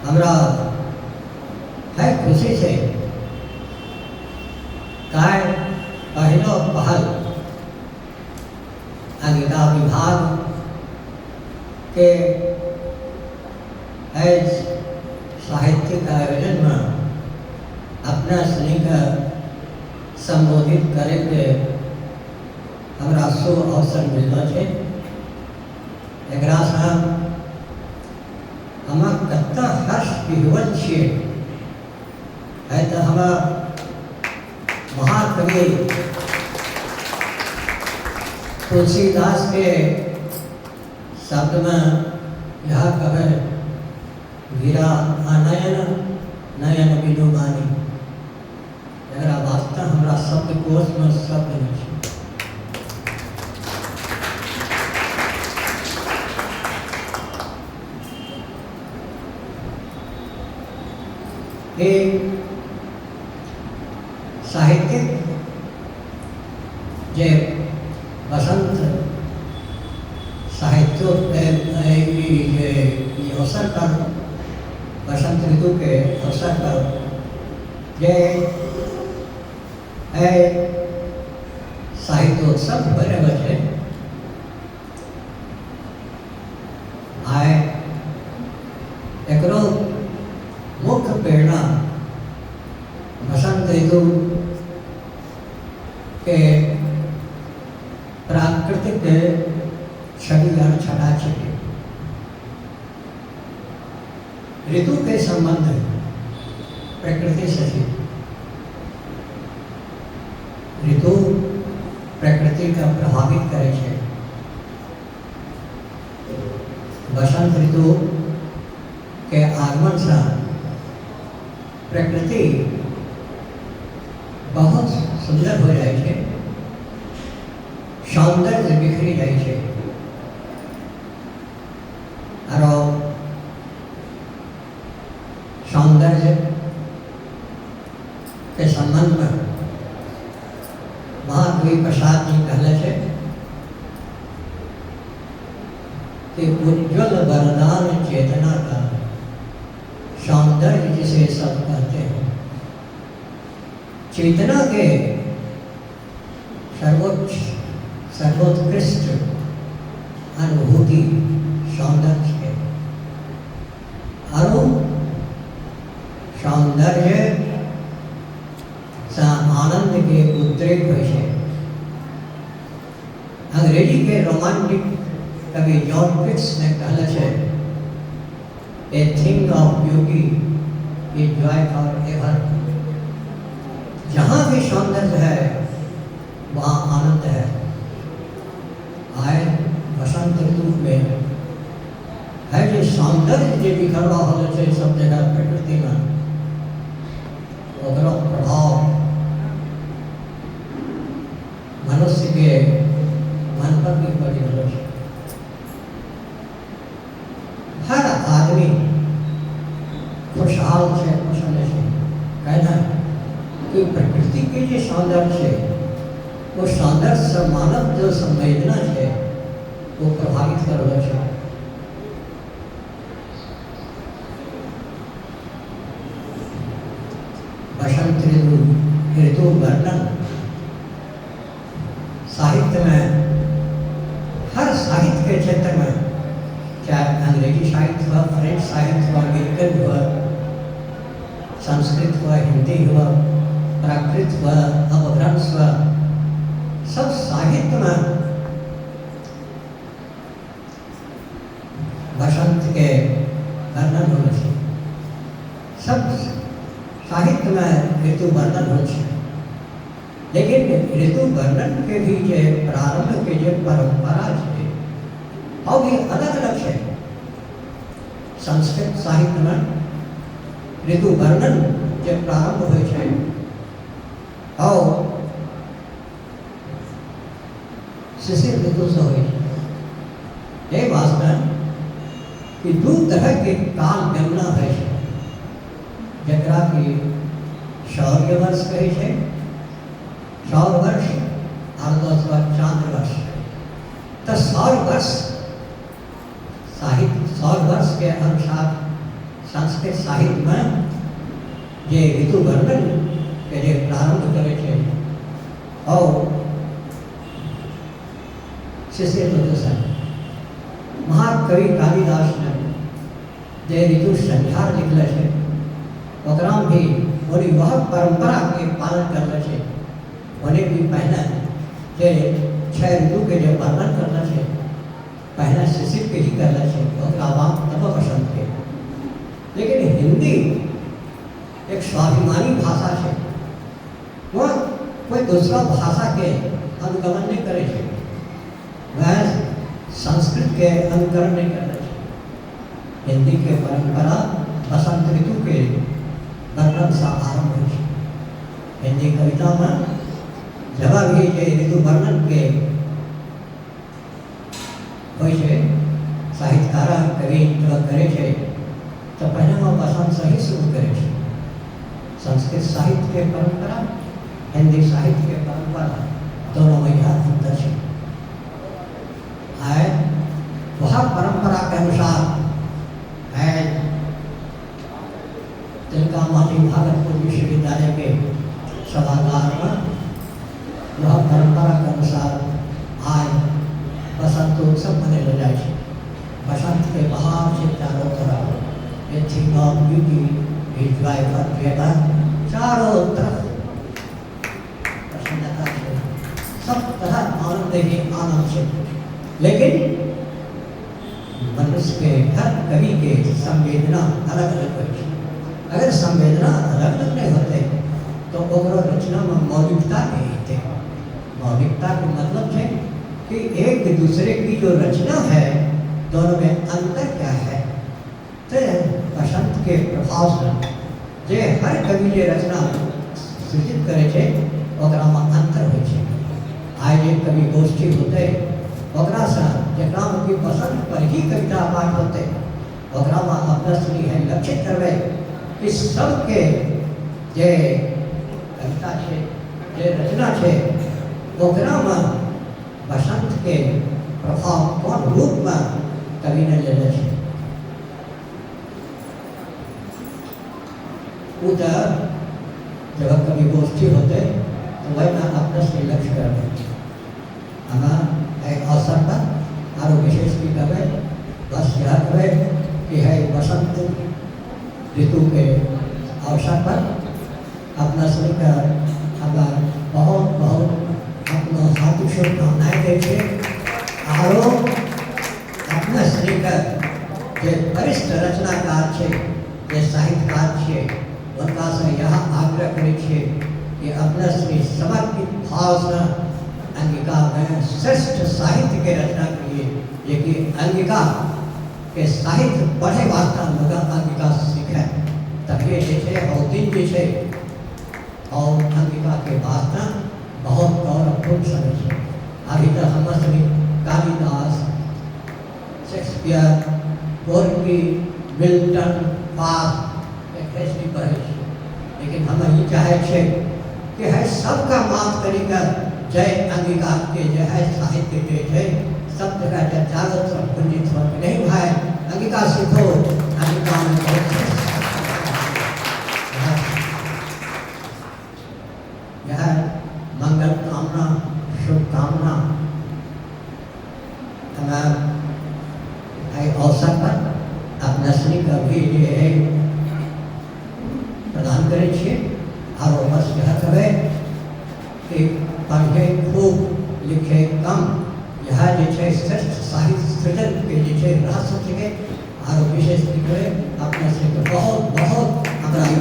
हमरा है खुशी छै काय पहिलो पहल अंगिका विभाग के है साहित्यिक आयोजनमे अपना सनिके सम्बोधित करैके हमरा शुभ अवसर मिललो छै। एकरासँ हम कतेक हर्ष विह्वल छियै है तऽ हमरा महाकवि तुलसीदास के शब्दमे यह कहै, गिरा अनयन नयन बिनु बानी। एकरा वास्ते हमरा शब्दकोशमे शब्द नहि छै। ई साहित्यिक जे बसंत साहित्यो ई जे ई अवसर पर, बसंत ऋतु के अवसर पर जे है साहित्योत्सव हो रहल छै, आइ एकरो मुख्य प्रेरणा बसंत ऋतु के प्राकृतिक छवि और छटा छै। ऋतु के संबंध प्रकृति से छै। ऋतु प्रकृति के प्रभावित करै छै। बसंत ऋतु के आगमन से प्रकृति बहुत सुंदर हो जाइ छै, सौंदर्य बिखरी जाइ छै। आरो सौंदर्य के संबंध में महाकवि प्रसाद जी कहले छै कि उज्ज्वल वरदान चेतना का, सौंदर्य जिसे सब कहते हैं। चेतना के सर्वोच्च, सर्वोत्कृष्ट अनुभूति सौंदर्य है। आरो सौंदर्य सँ आनंद के उद्रेक होइ छै। अंग्रेजी के रोमांटिक कवि जॉन किट्स ने कहले छै, "A thing of beauty is joy for ever." जहाँ भी सौंदर्य है, वहाँ आनंद है। आए बसंत ऋतु में है जे सौंदर्य जे बिखर रहल छै सब जगह प्रकृति में, ओकरो प्रभाव मनुष्य के मन पर भी पड़ि रहल छै। हर आदमी खुशहाल छै, प्रसन्न छै। कहना कि प्रकृति के जे सौंदर्य छै, वो सौंदर्य से मानव जो संवेदना छै, वो प्रभावित कर रहल छै। बसंत ऋतु, ऋतु वर्णन साहित्य में, हर साहित्य के क्षेत्र में, चाहे अंग्रेजी साहित्य हुआ, फ्रेंच साहित्य हुआ, अमेरिकन हुआ, संस्कृत हुआ, हिंदी हुआ, प्राकृत हुआ, अपभ्रंश हुआ, सब साहित्य में बसंत के वर्णन होल छै। सब साहित्य में ऋतु वर्णन होइ छै, लेकिन ऋतु वर्णन के भी जे प्रारंभ के जे परंपरा छै, वो भी अलग अलग छै। संस्कृत साहित्य में ऋतु वर्णन जे प्रारंभ होइ छै, वो शिशिर ऋतु से होइ छै। एहि वास्ते कि दू तरह के काल गणना होइ छै, जकरा कि सौर्य वर्ष कहै छै, सौर वर्ष, आर दोसर चांद्र वर्ष। तऽ सौर वर्ष साहित्य, सौर वर्ष के अनुसार संस्कृत साहित्य में जे ऋतु वर्णन के जे प्रारंभ करे छै और शिशिर ऋतु। महाकवि कालिदास ने जे ऋतु संहार लिखले छै, ओकरा में भी ओनी वह परंपरा के पालन करले छै। ओने भी पहले जे छह ऋतु के जे वर्णन करले छै, पहले शिशिर के ही करले छै, ओकरा बाद तब वसंत के। लेकिन हिंदी एक स्वाभिमानी भाषा छै, वह कोई दूसरा भाषा के अनुगमन नहीं करे छै, वह संस्कृत के अनुकरण नहीं करे छै। हिंदी के परंपरा बसंत ऋतु के वर्णन से आरंभ होइ छै। हिंदी कविता में जब भी जे ऋतु वर्णन के होइ छै, साहित्यकार कवि जब करे छै, तो पहले वह बसंत से ही शुरू करे छै। संस्कृत साहित्य के परंपरा, हिंदी साहित्य के परंपरा, दोनों में यह अंतर है। आए वह परंपरा के अनुसार है तिलका मांझी भागलपुर विश्वविद्यालय के सभागार में वह परंपरा के अनुसार आज बसंतोत्सव मनेलो जाइ छै। बसंत के बहार छै चारों तरफ। A thing of beauty is joy for ever। चारों तरफ प्रसन्नता छै, सब तरह आनंद ही आनंद छै। लेकिन मनुष्य के हर कवि के संवेदना अलग अलग होइ छै। अगर संवेदना अलग अलग नहीं होते, तो ओकरो रचना में मौलिकता नहीं होते। मौलिकता के मतलब है कि एक दूसरे की जो रचना है, दोनों में अंतर क्या है। तो बसंत के प्रभाव से जे हर कवि जे रचना सृजित करे छै, ओकरा में अंतर होइ छै। आइ जे कवि गोष्ठी होते, ओकरा से जकरा में कि बसंत पर ही कविता पाठ होते, ओकरा में अपना श्री है लक्षित करबै कि सबके जे कविता छै, जे रचना छै, ओकरा में बसंत के प्रभाव कोन रूप में कवि ने लेने छै। उ तऽ जब कवि गोष्ठी होते, तो वही में अपना से लक्ष्य करबै। हमे एहि अवसर पर आरो विशेष की कहबै? बस यह कहबै कि है बसंत ऋतु के अवसर पर अपना सबके हमरा बहुत बहुत अपना हार्दिक शुभकामनाएं दै छियै। आरो अपना श्रीके जे वरिष्ठ रचनाकार छै, जे साहित्यकार छियै, हुनकासँ यह आग्रह करै छियै कि अपना श्री समर्पित भावसँ अंगिकामे श्रेष्ठ साहित्य के रचना करिए, जे कि अंगिका के साहित्य पढ़े वास्ते लोग अंगिका सीखे। तभिए जे छै और दिन जे छै और अंगिका के वास्ते बहुत गौरवपूर्ण समय छै। अभी तक हमर सभी Kalidas, Shakespeare, Gorky, Milton, fast एकरे पढ़ै छियै। लेकिन हम ई चाहै छियै कि है सबका मात करी कर जय अंगिका के जे है साहित्य जे छै, सब जगह जब चारों तरफ गुंजित हो। नहीं भाई, अंगिका सीखो, अंगिका में बहुत श्रेष्ठ। यह मंगल कामना, शुभकामना हमें एहि अवसर पर अपना श्री का भी जे है प्रदान करै छियै। आरो बस यह कहबै कि पढ़े खूब, लिखे कम, यह जे छै श्रेष्ठ साहित्य सृजन के जे छै रहस्य छिकै। आरो विशेष की कहबै? अपना सबके बहुत बहुत हमरा ई